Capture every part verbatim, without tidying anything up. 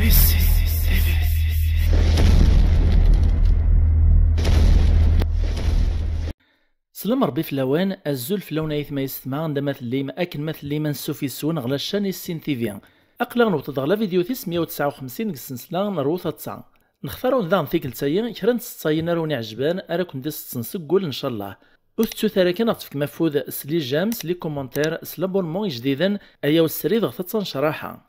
Slam Rebbi fell-awen, azul fell-awen ayetma yessetma, anda ma tellim, akken ma tellim, ansuf yes-wen ɣer la chaîne Issin T V. Aql-aɣ newweḍ-d ɣer la vidéo tis meyya u tesɛa u xemsin deg ssensla n Rwu Taḍsa. Nextar-awen daɣen tikkelt-agi kra n tseḍsayin ara wen-iɛejben, ara ken-d-iseḍsen seg wul, ncallah. Ur tettut ara kan ad ɣ-tefkem afud s les j'aime, s les commentaires, s l'abonnement ijdiden, ayaw srid ɣer taḍsa n ccraḥa.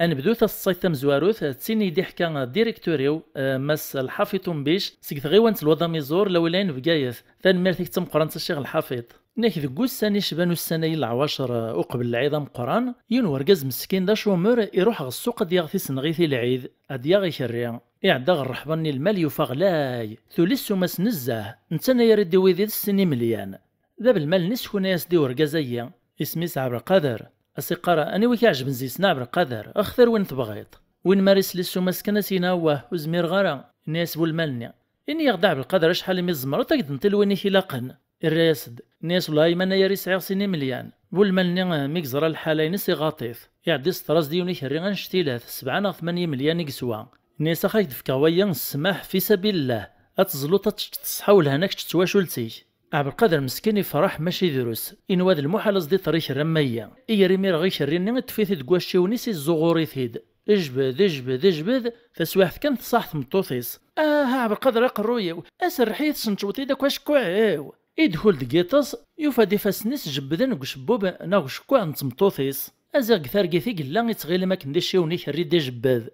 Ad nebdu taseḍsayt tamezwarut, d tin i d-iḥka directeur-iw, eh, Mass Lḥafiḍ Umbic, seg tɣiwant n Lwad Amiẓur, Lawilay n Bgayet. Tanemmirt-ik d tameqqrant a Ccix Lḥafiḍ. Nek deg wussan icban ussan-ayi n leɛwacer, eh, uqbel lɛid ameqqran, yiwen wergaz meskin d acumur iruḥ ɣer ssuq ad yaɣ tisenɣit i lɛid, ad yaɣ ikerri. Iɛedda ɣer rreḥba-nni lmal yufa ɣlay, tuli ssuma-s nezzeh, netta anayer i d-iwwi d sin imelyan. D abelmal-nni skunay-as-d i urgaz-ayi, isem-is Ɛebdelqader. A s-iqqar, aniwa i k-iɛejben zi-sen a Ɛebdelqader? Xtir win tebɣiḍ. Win mi ara isel i ssuma-s kan a s-yini awah, ur zmireɣ ara. Inna-yas bu lmal-nni, ini-yaɣ-d a Ɛebdelqader acḥal imi tzemreḍ ad k-d-nṭil win i k-ilaqen. Irra-yas-d, inna-yas wellah a yemma anayer i sɛiɣ sin imelyan. Bu lmal-nni mi yeẓra lḥala-ines iɣaṭ-it. Iɛedda iseṭṭer-as-d yiwen ikerri annect-ilat, sebɛa neɣ tmanya imelyan i yeswa. Inna-yas ax ad k-d-fkeɣ waya ssmaḥ fi sabilillah. Ad teẓluḍ ad teččeḍ ṣṣeḥḥa welhan ad k-tečč twacult-ik. Ɛebdelqader meskin ifreḥ mačči drus, inwa d lmuḥal ad s-d-iṭer ikerri am wagi. Iger imireɣ ikerri-nni iṭṭef-it-id deg wacciwen-is izzuɣur-it-id. Ejbed, ejbed, ejbed, taswiɛt kan teṣaḥ tmeṭṭut-is. Ah a Ɛebdelqader aqerruy-iw, aserreḥ-iyi tsenčweḍ-id akk acekkuɛ-iw. Idkul deg yiṭes, yufa-d ifassen-is jebbden deg ucebbub neɣ ucekkuɛ n tmeṭṭut-is. Aziɣ deg targit i yella ittɣil am akken d iciwen ikerri d-ijebbed.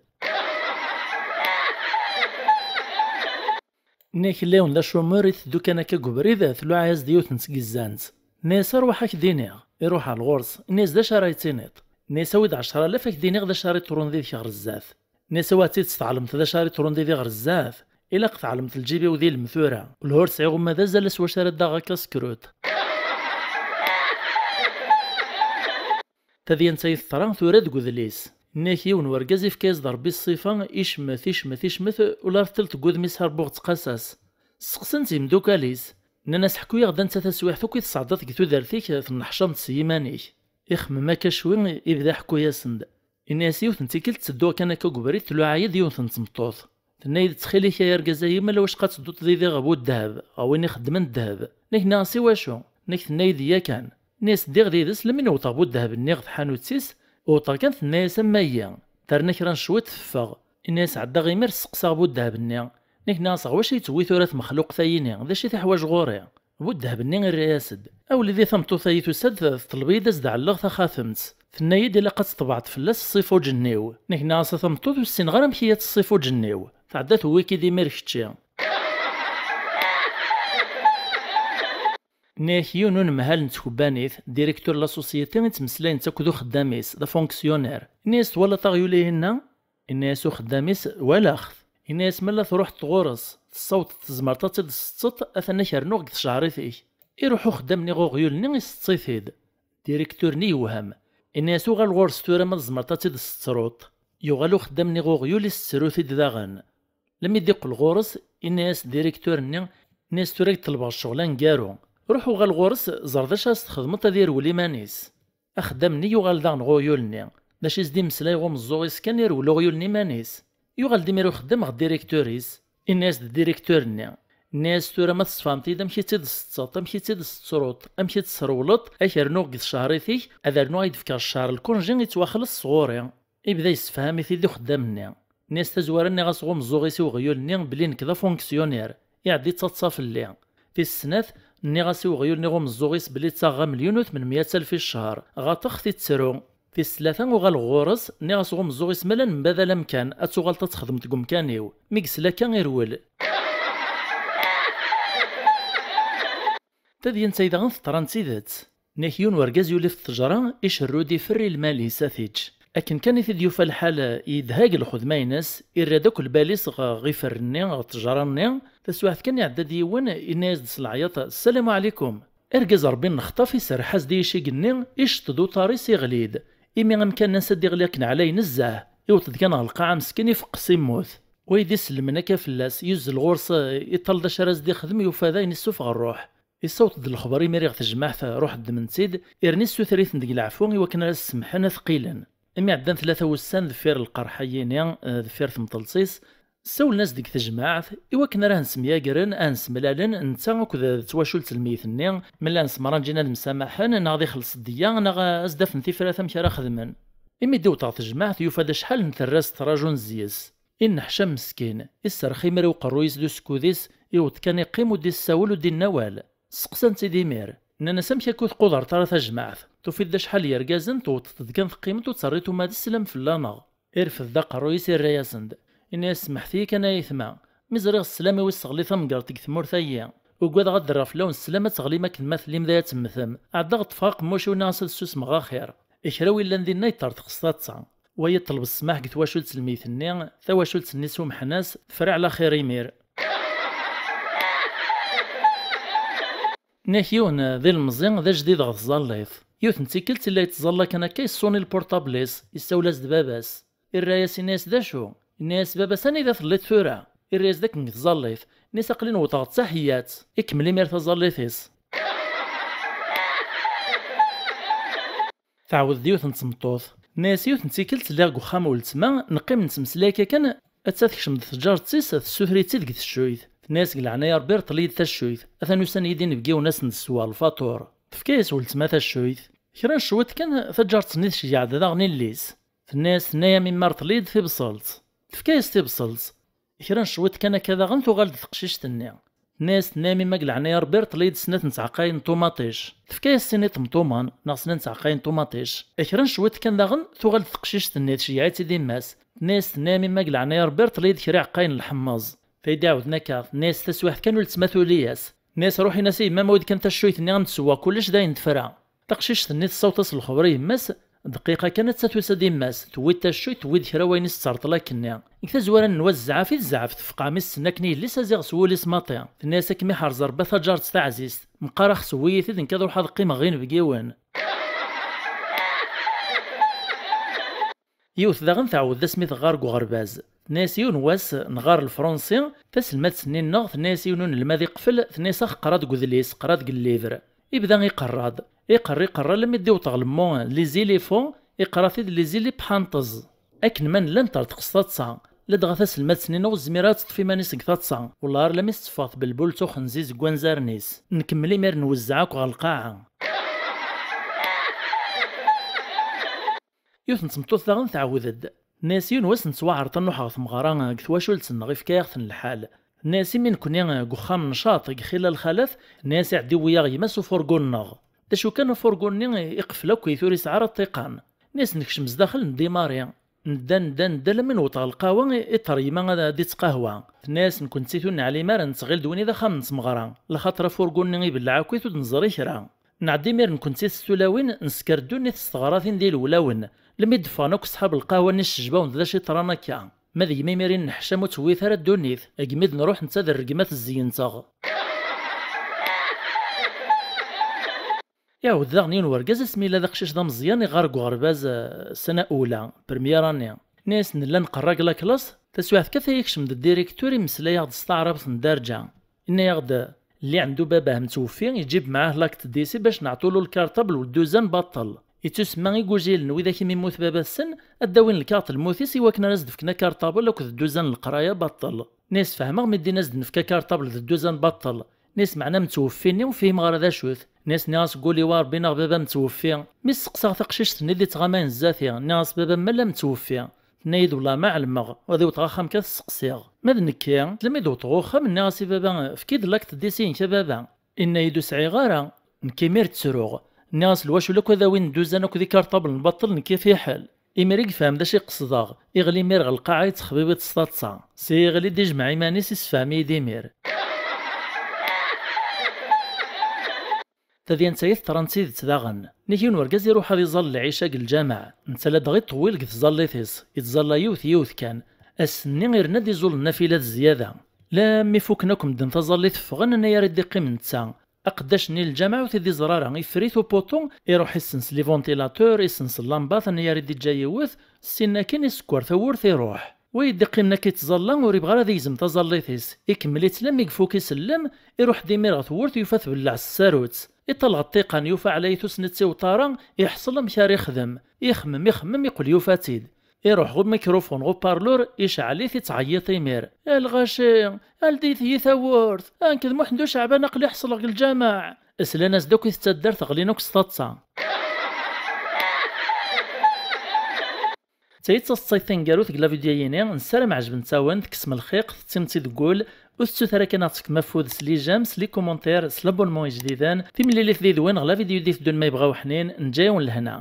Nna-k Léon d acumur iteddu kan akka deg ubrid, tluɛa-yas-d yiwet n tgezzant. Nna-yas arwaḥ ad k-d-iniɣ. Iruḥ ar ɣur-s, inna-yas d acu ara yi-tiniḍ? Nna-yas awi-d ɛecra alaf ad k-d-iniɣ d acu ara iṭrun didek ɣer zdat. Nna-yas awi ad tidet tɛelmeḍ d acu ara iṭrun didek ɣer zdat? Ilaq tɛelmeḍ lǧib-iw d ilem tura. Lhu ur sɛiɣ uma d azal s wacu ara d-aɣeɣ kaskirut. Tadyant-ayi teḍra tura deg udlis. Nna-k yiwen wergaz ifka-yas-d Rebbi ṣṣifa, icemmet, icemmet, icemmet, ula rtelt deg wudem-is ar buɣ tqas-as. Sseqsan-tt yimdukal-is. Nnan-as ḥku-yaɣ-d anta taswiɛt akk i tesɛeddaḍ deg tudert-ik tenneḥcameḍ s yiman-ik. Ixemmem akka cwi, ibda ḥku-yasen-d. Inna-yas yiwet n tikkelt ttedduɣ kan akka deg ubrid tluɛa-yi-d yiwet n tmeṭṭut. Tenna-yi-d ttxil-ik ay argaz-ayi ma lwac qa tedduḍ didi ɣer bu ddheb, ɣer win ixeddmen ddheb. Nek nniɣ-as i wacu? Nek tenna-yi-d yakan. Nni-as ddiɣ did-s lemmi newweḍ ɣer bu ddheb-nni ɣer tḥanut-is, wwḍeɣ kan tenna-yas am wagi, terna kra n cwiṭ teffeɣ. Inna-yas ɛeddaɣ imir sseqsaɣ bu ddheb-nni. Nek nniɣ-as ɣer wacu yettewwi tura tmexluqt-ayini, d acu i teḥwaǧ ɣur-i? Bu ddheb-nni irra-yas-d, a wlidi tameṭṭut-ayi tusa-d teṭleb-iyi-d ad s-d-ɛelleɣ taxatemt. Tenna-yi-d ilaq ad tṭebɛeḍ fell-as ṣṣifuǧ-nni-w. Nek nniɣ-as a tameṭṭut ur ssineɣ ara amek i ad teṣṣifuǧ-nni-w. Tɛedda tewwi-k-id imir kečči. Nniɣ-ak yiwen unemhal n tkebbanit, directeur n la société i ttmeslayen-tt akked uxeddam-is, d afonctionnaire. Nniɣ-as twalaḍ aɣyul-ihinna? Inna-yas uxeddam-is walaɣ-t. Inna-yas ma la truḥeḍ ɣur-s, tessawḍeḍ tzemreḍ ad tt-id-tessetteḍ, atan ad k-rnuɣ deg tcehrit-ik. Iruḥ uxeddam-nni ɣer uɣyul-nni isetti-t-id. Directeur-nni yewhem. Inna-yas uɣal ɣur-s tura ma tzemreḍ ad tt-id-tessetruḍ. Yuɣal uxeddam-nni ɣer uɣyul isettru-t-id daɣen. Lemmi d-iqqel ɣur-s, inna-yas directeur-nni, inna-yas tura i ṭelbeɣ ccɣel aneggaru. Ruḥ uɣal ɣur-s, ẓer d acu ara s-txedmeḍ ad irwel iman-is. Axeddam-nni yuɣal daɣen ɣer uɣyul-nni. D acu i s-d-imeslay ɣer umeẓẓuɣ-is kan irwel uɣyul-nni iman-is. Yuɣal-d imir uxeddam ɣer directeur-is. Inna-yas-d directeur-nni. Inna-yas tura ma tesfehmeḍ-iyi-d amek i tt-id-tsetteḍ, amek i tt-id-tsettruḍ, amek i tt-tesrewleḍ, ad k-rnuɣ deg tcehrit-ik, ad rnuɣ ad k-d-fkeɣ ccher lkunji ittwaxleṣ sɣur-i. Ibda yessefham-it-id uxeddam-nni. Nniɣ-as tazwara nniɣ-as ɣer umeẓẓuɣ-is i uɣyul-nni belli nekk d afonctionnaire, iɛedda yettaḍsa fell-i. Tis snat, nniɣ-as i uɣyul-nni ɣer umeẓẓuɣ-is belli ttaɣeɣ amelyun u tmenmya alef i ccher, ɣaṭeɣ-t ittru. Tis tlata uɣaleɣ ɣur-s, nniɣ-as ɣer umeẓẓuɣ-is ma la nembadal amkan, ad tuɣaleḍ ad txedmeḍ deg umkan-iw. Mi yesla akka irwel. Tadyant-ayi daɣen teḍra n tidet. Nniɣ-ak yiwen wergaz yuli ɣef ttejra, icerru-d iferr i lmal-is ad t-iǧǧ. Akken kan i t-id-yufa lḥal yedha deg lxedma-ines, irra-d akk lbal-is ɣer iferr-nni, ɣer ttejra-nni. Taswiɛt kan iɛedda-d yiwen, inna-yas-d s leɛyaḍ: "Ssalamu ɛlikum." Argaz Ṛebbi nnexṭaf iserreḥ-as-d i yicig-nni, iceṭṭ-d uṭar-is iɣli-d. Imi amkan-nni ad d-iɣli akken ɛlay nezzeh, iwweḍ-d kan ɣer lqaɛa meskin ifeqqes immut. Wa i d-isellmen akka fell-as, yuzzel ɣur-s, iṭṭal d acu ara s-d-ixdem, yufa d ayen issufeɣ rruḥ. Issaweḍ-d lexber imir ɣer tejmaɛt, ruḥ ddmen-tt-id, irni ssuter-iten deg leɛfu i wakken ara s-semḥen ad t-qqilen. Imi ɛeddan tlata wussan deffir lqerḥ-ayini, eh, deffir temṭelt-is, ssawlen-as deg tejmaɛt i wakken ara hen-semyagren, ad hen-semlalen, netta akked d twacult n lmeyyet-nni, ma llan semranǧin ad msamaḥen, neɣ ad ixelleṣ ddya, neɣ ad s-d-afen tifrat amek ara xedmen. Imi d-iwweḍ ɣer tejmaɛt, yufa-d acḥal n terras ttraǧun zzi-s. Inneḥcam meskin, isserrex imir i uqerruy-is d usekkud-is, iwweḍ kan iqqim ur d-issawel ur d-inna awal. Steqsan-tt-id imir. Nnan-as: "Amek akka ur tqudareḍ ara tajmaɛt? Tufiḍ-d acḥal n yergazen, tewwḍeḍ-d kan teqqimeḍ ur terriḍ uma d sslam fell-aneɣ." Irfed-d aqerruy-is irra-yasen-d. Inna-yas: "Semḥet-iyi kan ay aytma, mi ẓriɣ sslam-iw isseɣli tamgerḍt deg tmurt-ayi. Ugadeɣ ad d-rreɣ fell-awen sslam ad teɣlim akken ma tellim da ad temmtem. Ɛeddaɣ ṭṭfeɣ aqemmuc-iw nniɣ-as ad ssusmeɣ axir." Kra wi llan dinna yeṭṭerḍeq s taḍsa. Wa yeṭleb ssmaḥ deg twacult n lmeyyet-nni, tawacult-nni sumḥen-as, tefreɛ laxir imir. Nnak yiwen d ilemẓi d ajdid ɣer tẓallit. Yiwet n tikkelt illa yettẓalla kan akka, yeṣṣuni lpurṭabl-is, yessawel-as-d baba-s. Irra-yas, inna-yas: "D acu?" Inna-yas baba-s: "Anida telliḍ tura?" Irra-yas: "D akken deg tẓallit." Inna-yas: "Aql-in wwḍeɣ d taḥeyyat." Ikemmel imir taẓallit-is. Tɛawed-d yiwet n tmeṭṭut. Tenna-yas: "Yiwet n tikkelt lliɣ deg uxxam n weltma, neqqim nettmeslay akka kan, atta tekcem-d tǧaret-is, tessuter-itt-id deg teccuyt. Tenna-yas: 'Deg leɛnaya Rebbi, rṭel-iyi-d taccuyt. Atan usan-iyi-d inebgiwen ad sen-d-ssewweɣ lfaṭur.'" Tefka-yas weltma taccuyt. Kra n cwiṭ kan, taǧaret-nni tceggeɛ-d daɣen illi-s. Tenna-yas: "Tenna-yam imma rṭel-iyi-d tibṣelt." Tefka-yas tibṣelt. Kra n cwiṭ kan akka daɣen tuɣal-d teqcict-nni. Tenna-yas: "Tenna-yam imma deg leɛnaya Rebbi, rṭel-iyi-d snat n tɛeqqayin n ṭumaṭic." Tefka-yas sin iṭemṭumen neɣ snat n tɛeqqayin n ṭumaṭic. Kra n cwiṭ kan daɣen tuɣal-d teqcict-nni, tceggeɛ-itt-id imma-s. Tenna-yas: "Tenna-yam imma deg leɛnaya Rebbi, rṭel-iyi-d kra iɛeqqayen n lḥemmeẓ." Tayi d-iɛawden akka, tenna-yas: "Taswiɛt kan weltma tuli-yas." Tenna-yas: "Ruḥ in-as i yemma-m ad ken taccuyt-nni am tessewwa kullec d ayen tefra." Taqcict-nni tessaweḍ-as lexber i yemma-s, dqiqa kan atta tusa-d yemma-s, tewwi-d taccuyt, tewwi-d kra wayen i s-terṭel akkenni. Deg tazwara n wass zɛaf i tezɛef, tefqeɛ mi s-tenna akken i yelli-s aziɣ s wul-is maṭi. Tenna-yas: "Ad kem-iḥrez Rebbi a taǧaret taɛzizt, meqqar ax sewwi-yi-t-id nekk ad ruḥeɣ ad qqimeɣ ɣ inebgiwen." Yiwet daɣen tɛawed-d asmi teɣɣar deg uɣerbaz. Tenna-yas: "Yiwen wass, nɣar lefransi, taselmadt-nni-nneɣ tenna-yas i yiwen unelmad iqfel, tenna-yas: 'Ax qqar-ad deg udlis, qqar-ad deg llibre.'" Ibda iqerr-ad. Iqerr, iqerr, alammi d-iwweḍ ɣer le mot, les éléphants, iqerr-at-id les éléphantez. Akken ma nella neṭṭerḍeq s taḍsa, ladɣa taselmadt-nni-nneɣ ur tezmir ara ad teṭṭef iman-is deg taḍsa, wellah ar alammi s-teffeɣ tbelbult uxenziz deg wanzaren-is. Nkemmel imir nwezzeɛ akk ɣer lqaɛa. Yiwet n tmeṭṭut daɣen tɛawed-d. Tenna-yas: "Yiwen wass nettwaɛreḍ ad nruḥ ɣer tmeɣra deg twacult-nneɣ, ifka-yaɣ-ten lḥal." Tenna-yas: "Imi nekni deg uxxam n caṭ deg xilla lxalat." Tenna-yas: "Iɛeddi wwi-yaɣ gma s ufurgu-nneɣ." D acu kan, afurgu-nni iqfel akk-it, ur yesɛi ara ṭṭiqan. Tenna-yas: "Nekcem zdaxel, ndimari." Nedda, nedda, nedda, lammi newweḍ ɣer lqahwa, iṭer gma ad, ad ittqahwa. Tenna-yas: "Nekkenti ur neɛlim ara, nettɣil d win i d axxam n tmeɣra, laxaṭer afurgu-nni ibelleɛ akk-it, ur d-neẓri kra." Nɛeddi imir nekkenti s tulawin, nesker ddunit s teɣratin d ilewlawen, lammi d-ffɣen akk ṣṣḥab lqahwa-nni ccejbawen-d d acu iṭran akka. Ma d gma imir i nneḥcam ur tewwit ara ddunit, gmi d-nruḥ netta d rregmat zzeyyen-teɣ. Iɛawed daɣen yiwen wergaz asmi yella d aqcic d ameẓyan iɣar deg uɣerbaz, eh, ssana ula, première année. Nna-yas: "Nella nqerra deg la classe, taswiɛt kan yekcem-d ddirektur imeslay-aɣ-d s taɛrabt n ddarǧa." Inna-yaɣ-d: "Li ɛendu babah mtewfi, iǧib maɛah l'acte décès bac neɛṭulu lkarṭabl u dduzan baṭel." Ittusemma igujilen widak imi immut baba-tsen, ad d-awin lkaɣeṭ lmut-is i wakken ara s-d-fken akarṭabl akked dduzan n leqraya baṭel. Nna-yas: "Fehmeɣ mi d-in as-d-nefk akarṭabl d dduzan baṭel." Nna-yas: "Meɛna mtewffi-nni ur fhimeɣ ara d acu-t." Nna-yas: "Nniɣ-as deg ul-iw a Ṛebbi neɣ baba mtewffi." Mi s-seqsaɣ taqcict-nni d-ittɣamayen zdat-i, nniɣ-as: "Baba, ma la mtewffi?" Tenna-yi-d: "Wellah ma ɛelmeɣ, ad iwṭeɣ axxam-k ad t-seqsiɣ." Ma d nekki, tlem i d-wṭeɣ uxxam, nniɣ-as i baba: "Efk-iyi-d l'acte décès-inek a baba." Inna-yi-d: "Ur sɛiɣ ara." Nekk imir ttruɣ. Nniɣ-as: "Lwacul akk ad awin dduzan akked ikarṭablen baṭel, nekki fiḥel." Imir i yefhem d acu i qesdeɣ, iɣli imir ɣer lqaɛa yettexbibiṭ s taḍsa. Si iɣli d-ijmeɛ iman-is, issefhem-iyi-d imir. Tadyant-ayi teḍra n tidet daɣen. Nnig yiwen wergaz iruḥ ad iẓall lɛica deg lǧameɛ. Netta ladɣa iṭewwil deg tẓallit-is, ittẓalla yiwet yiwet kan. Ass-nni irna-d iẓul n nafila d zzyada. Lammi fukken akk medden taẓallit ffɣen, annayer i d-iqqim netta. Aqeddac-nni n lǧameɛ ur t-id-iẓer ara, iffer-it upuṭu, iruḥ issens les ventilateurs, issens llambat, annayer i d-iǧǧa yiwet, ssin akin isekker tawwurt iruḥ. Wa yeddiqqimen akka yettẓalla ur yebɣi ara ad yegzem taẓallit-is. Ikemmel-itt lammi yefuk isellem, iruḥ-d imir ɣer tewwurt yufa tbelleɛ s tsarut. Iṭṭal ɣer ṭṭiqan yufa ɛlayet ur s-nettiwṭ ara, iḥṣel amek ara ixdem. Ixemmem, ixemmem, iqqel yufa-tt-id. Iruḥ ɣer mikrufun, ɣer parlur, iceɛɛel-it, ittɛeyyiṭ imir. A lɣaci, aldit-iyi tawwurt, a nekk d Muḥend Uceɛban aql-i ḥeṣleɣ deg lǧameɛ. Slan-as-d akk i taddart, ɣlin akk s taḍsa. D tayi d taseḍsayt taneggarut deg la vidéo-yini, nessaram ɛejbent-awen, tekksem lxiq, tettim-tt-id deg wul, ur tettut ara kan ad aɣ-tefkem afud s les j'aime, s les commentaires, s l'abonnement ijdiden, timlilit did-wen ɣer la vidéo d-iteddun ma yebɣa uḥnin, neǧǧa-yawen lehna.